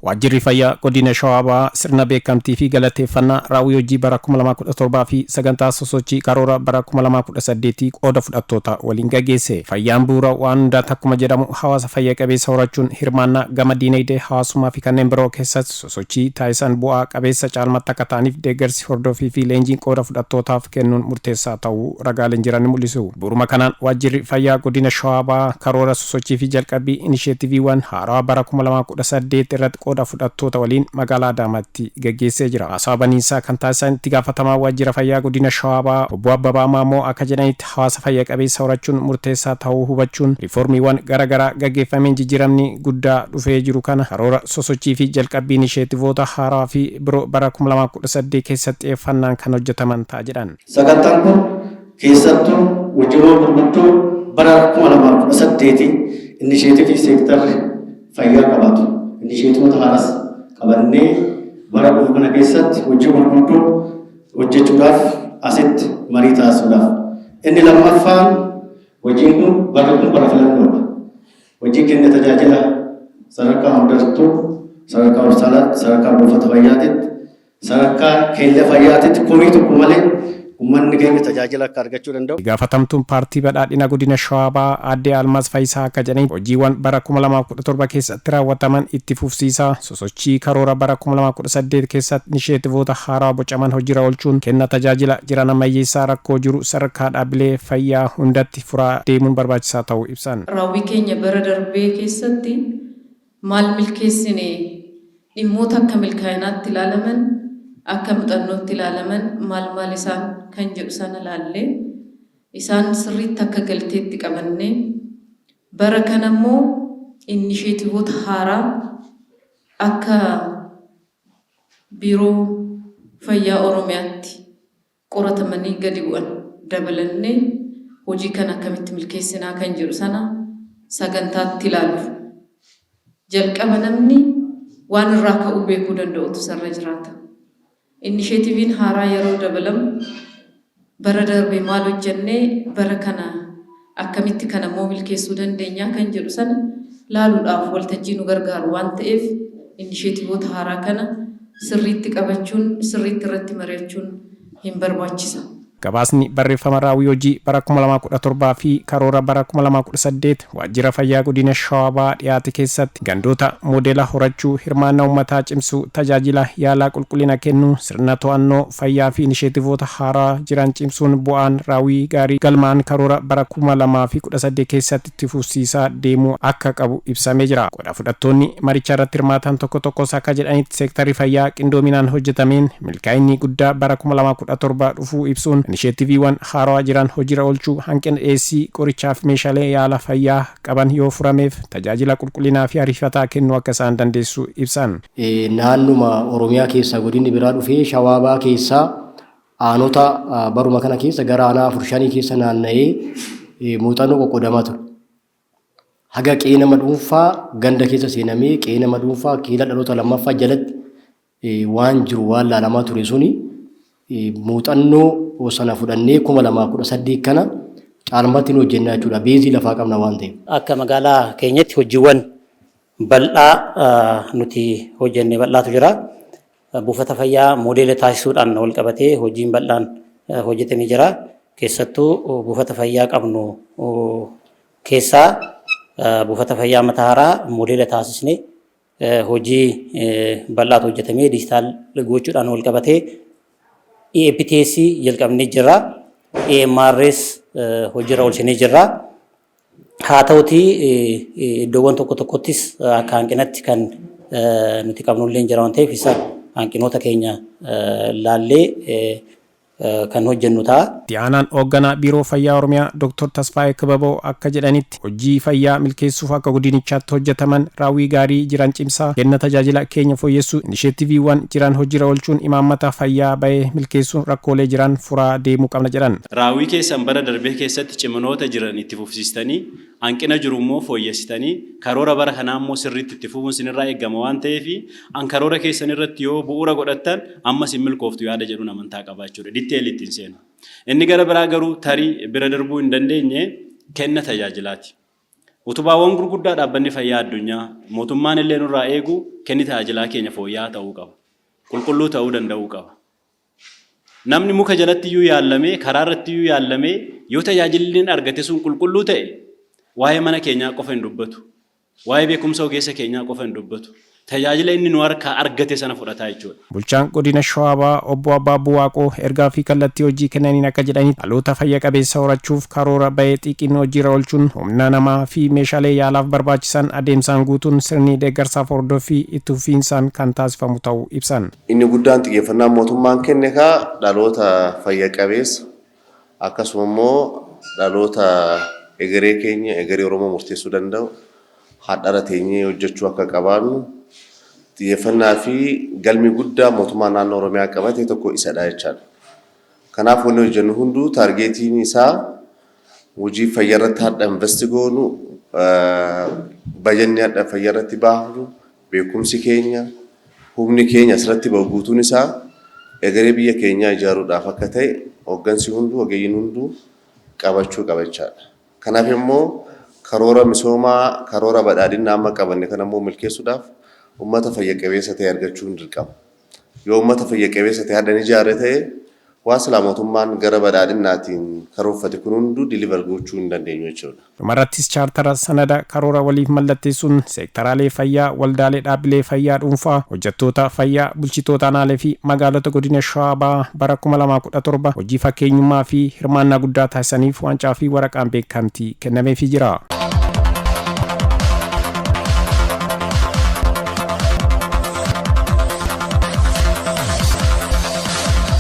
Waajjirri Fayyaa Godina Shawaa Bahaa sirna beekamtii fi galateeffannaa raawwii hojii bara 2017 fi sagantaa sosochii karoora bara 2018 qooda fudhattoota waliin gaggeesse. Fayyaan bu'uura waan hundaati akkuma jedhamu hawaasa fayya qabeessa horachuun hirmaannaa gama diinagdee, hawaasummaa fi kanneen biroo keessatti sosochii taasisan bu'aa qabeessa caalmatti akka ta'aniif deeggarsi hordoffii fi leenjiin qooda fudhattootaaf kennuun murteessaa ta'uu ragaaleen jiran ni mul'isu. Bu'uuruma kanaan Waajjirri Fayyaa Godina Shawaa Bahaa karoora sosochii fi jalqabbii inisheetiviiwwan haarawaa bara 2018 irratti qooda fudhattoota waliin magaalaa Adaamaatti gaggeessee jira. Haasawa baniinsaa kan taasisan Itti Gaafatamaan Waajjira Fayyaa Godina Shawaa Bahaa Obbo Abbabaa Maammoo akka jedhanitti hawaasa fayya qabeessa horachuun murteessaa ta'uu hubachuun riifoormiiwwan gara garaa gaggeeffameen jijjiiramni guddaa dhufee jiru kana karoora sosochii fi jalqabbii inisheetivoota haarawaa fi biroo bara 2018 keessatti xiyyeeffannaan kan hojjetaman ta'a jedhan. Sagantaan kun keessattuu hojiiwwan gurguddoo bara 2018 inisheetivii seektarri fayyaa qabaatu inisheetivoota haaras qabannee bara dhufu kana keessatti hojii gurguddoo hojjechuudhaaf asitti marii taasisuudhaaf. Inni lammaffaan hojiin kun barri kun bara filannoodha. Hojii kenna tajaajila sadarkaa hundartuu sadarkaa hospitaalaatti sadarkaa buufata fayyaatitti Sadarkaa keella fayyaatitti komii tokko malee ummanni keenya tajaajila akka argachuu danda'u. Itti gaafatamtuun Paartii Badhaadhina Godina Shawaa Bahaa Aadde Aalmaaz Fayisaa akka jedhanitti, hojiiwwan bara 2017 keessatti raawwataman itti fufsiisaa, sosochii karoora bara 2018 keessatti inisheetivoota haarawaa bocaman hojiirra oolchuun kenna tajaajila jiran ammayyeessaa rakkoo jiru sadarkaa dhaabbilee fayyaa hundatti furaa deemuun barbaachisaa ta'uu ibsan. Raawwii keenya bara darbee keessatti Maal milkeessine? Dhimmoota akka milkaa'inaatti ilaalaman, akka muxannootti ilaalaman maal maal isaan kan jedhu sana ilaallee isaan sirriitti akka galteetti qabannee bara kana immoo innisheetivoota haaraa akka Biiroo Fayyaa Oromiyaatti qoratamanii gadi bu'an dabalannee hojii kana akkamitti milkeessinaa kan jedhu sana sagantaatti ilaalu. Jalqaba namni waan irraa ka'uu beekuu danda'utu isarra jiraata. Innisheetiviin haaraa yeroo dabalamu bara darbe maal hojjennee bara kana akkamitti kana immoo milkeessuu dandeenyaa kan jedhu sana laaluudhaaf waltajjii nu gargaaru waan ta'eef innisheetivoota haaraa kana sirriitti qabachuun, sirriitti irratti mari'achuun hin barbaachisa. Gabaasni barreeffama raawwii hojii bara 2017 fi karoora bara 2018 Waajjira Fayyaa Godina Shawaa Bahaa dhiyaate keessatti gandoota moodela horachuu, hirmaannaa uummataa cimsuu, tajaajila yaalaa qulqullina kennuu, sirna to'annoo fayyaa fi inisheetivoota haaraa jiran cimsuun bu'aan raawwii gaarii galmaa'an karoora bara 2018 keessatti itti fufsiisaa deemuu akka qabu ibsamee jira. Qooda fudhattoonni maricharratti hirmaatan tokko tokkos akka jedhanitti seektarri fayyaa qindoominaan hojjetameen milkaa'inni guddaa bara 2017 dhufuu ibsuun inisheetiviiwwan haarawaa jiran hojiirra oolchuu, hanqina dhiyeessii qorichaa fi meeshaalee yaala fayyaa qaban yoo furameef tajaajila qulqullinaa fi ariifataa kennuu akka isaan dandeessisu ibsan. Naannuma Oromiyaa keessaa godinni biraa dhufee Shawaa Bahaa keessaa aanota baruma kana keessa gara aanaa afur shanii keessa naanna'ee muuxannoo qoqqoodamaa ture. Haga qe'ee nama dhuunfaa ganda keessa seenamee qe'ee nama dhuunfaa kiila dhaloota lammaffaa jalatti waan jiru waan laalamaa ture suni muuxannoo sana fudhannee 2018 kana caalmaatti ni hojjennaa jechuudha. Beezii lafaa qabna waan ta'eef. Akka magaalaa keenyatti hojiiwwan bal'aa nuti hojjenne bal'aatu jira. Buufata fayyaa moodeela taasisuudhaan walqabatee hojiin bal'aan hojjetamee jira. Keessattuu buufata fayyaa qabnu keessaa buufata fayyaa Matahaaraa moodeela taasisnee hojii bal'aatu hojjetamee diijitaal gochuudhaan walqabatee EPTS jalqabnee jirra. EMRs hojiirra oolchinee jirra. Haa ta'utii iddoowwan tokko tokkottis akka hanqinatti kan nuti qabnullee jira waan ta'eef isa hanqinoota keenya laallee kan hojjennu ta'a. Itti aanaan Hoogganaa Biiroo Fayyaa Oromiyaa Doktar Tasfaayee Kibaboo akka jedhanitti, hojii fayyaa milkeessuuf akka godinichaatti hojjetaman raawwii gaarii jiran cimsaa, kenna tajaajila keenya fooyyessuu, inisheetiviiwwan jiran hojiirra oolchuun imaammata fayyaa bahe milkeessuun rakkoolee jiran furaa deemuu qabna jedhan. Raawwii keessan bara darbee keessatti ciminoota jiran itti fufsiistanii Hanqina jiru immoo fooyyessitanii karoora bara kanaa immoo sirriitti itti fufuun sinirraa eegama waan ta'eef, an karoora keessan irratti yoo bu'uura godhattan ammas hin milkooftu yaada jedhuun amantaa qaba jechuudha. Detail ittiin seenu. Inni gara biraa garuu tarii bira darbuu hin dandeenye kenna tajaajilaati. Utubaawwan gurguddaa Dhaabbanni Fayyaa Addunyaa, mootummaan illee nurraa eegu, kenni tajaajilaa keenya fooyya'aa ta'uu qaba. Qulqulluu ta'uu danda'uu qaba. Namni muka jalatti iyyuu yaallamee, karaa irratti iyyuu yaallamee yoo tajaajilli inni argate sun qulqulluu ta'e, waa'ee mana keenyaa qofa hin dubbatu. Waa'ee beekumsa ogeessa keenyaa qofa hin dubbatu. Tajaajila inni nu harkaa argate sana fudhataa jechuudha. Bulchaan Godina Shawaa Bahaa Obbo Abbaabbuu Waaqoo ergaa fi kallattii hojii kennaniin akka jedhanitti, dhaloota fayya qabeessa horachuuf karoora bahe xiiqiin hojiirra oolchuun, humna namaa fi meeshaalee yaalaaf barbaachisan adeemsaan guutuun sirni deeggarsaaf hordoffii itti fufiinsaan kan taasifamu ta'uu ibsan. Inni guddaan xiyyeeffannaan mootummaan kenne kaa dhaloota fayya qabeessa, akkasuma immoo dhaloota egeree keenya, egeree Oromoo murteessuu danda'u hadhara teenyee hojjechuu akka qabaannu xiyyeeffannaa fi galmi guddaa mootummaa naannoo Oromiyaa qabate tokko isadha jechaadha. Kanaaf wanni hojjennu hunduu targetiin isaa, hojii fayyaa irratti hadha invest goonu, bajanni hadha fayyaa irratti baafnu, beekumsi keenya, humni keenya asirratti bahu guutuun isaa egeree biyya keenyaa ijaaruudhaaf akka ta'e hooggansi hunduu, ogeeyyiin hunduu qabachuu qaba jechaadha. Kanaaf immoo karoora misoomaa, karoora badhaadhinaa amma qabanne kana immoo milkeessuudhaaf uummata fayya qabeessa ta'e argachuun dirqama. Yoo uummata fayya qabeessa ta'e hadha ni ijaarre ta'e, waan silaa mootummaan gara badhaadhinnaatiin karoorfate kun hunduu deliver gochuu hin dandeenyu jechuudha. Dhumarrattis chaartara sanada karoora waliif mallatteessuun seektaraalee fayyaa, waldaalee dhaabbilee fayyaa dhuunfaa, hojjettoota fayyaa, bulchitoota aanaalee fi magaalota godina Shawaa Bahaa bara 2017 hojii fakkeenyummaa fi hirmaannaa guddaa taasisaniif waancaa fi waraqaan beekamtii kennameefii jira.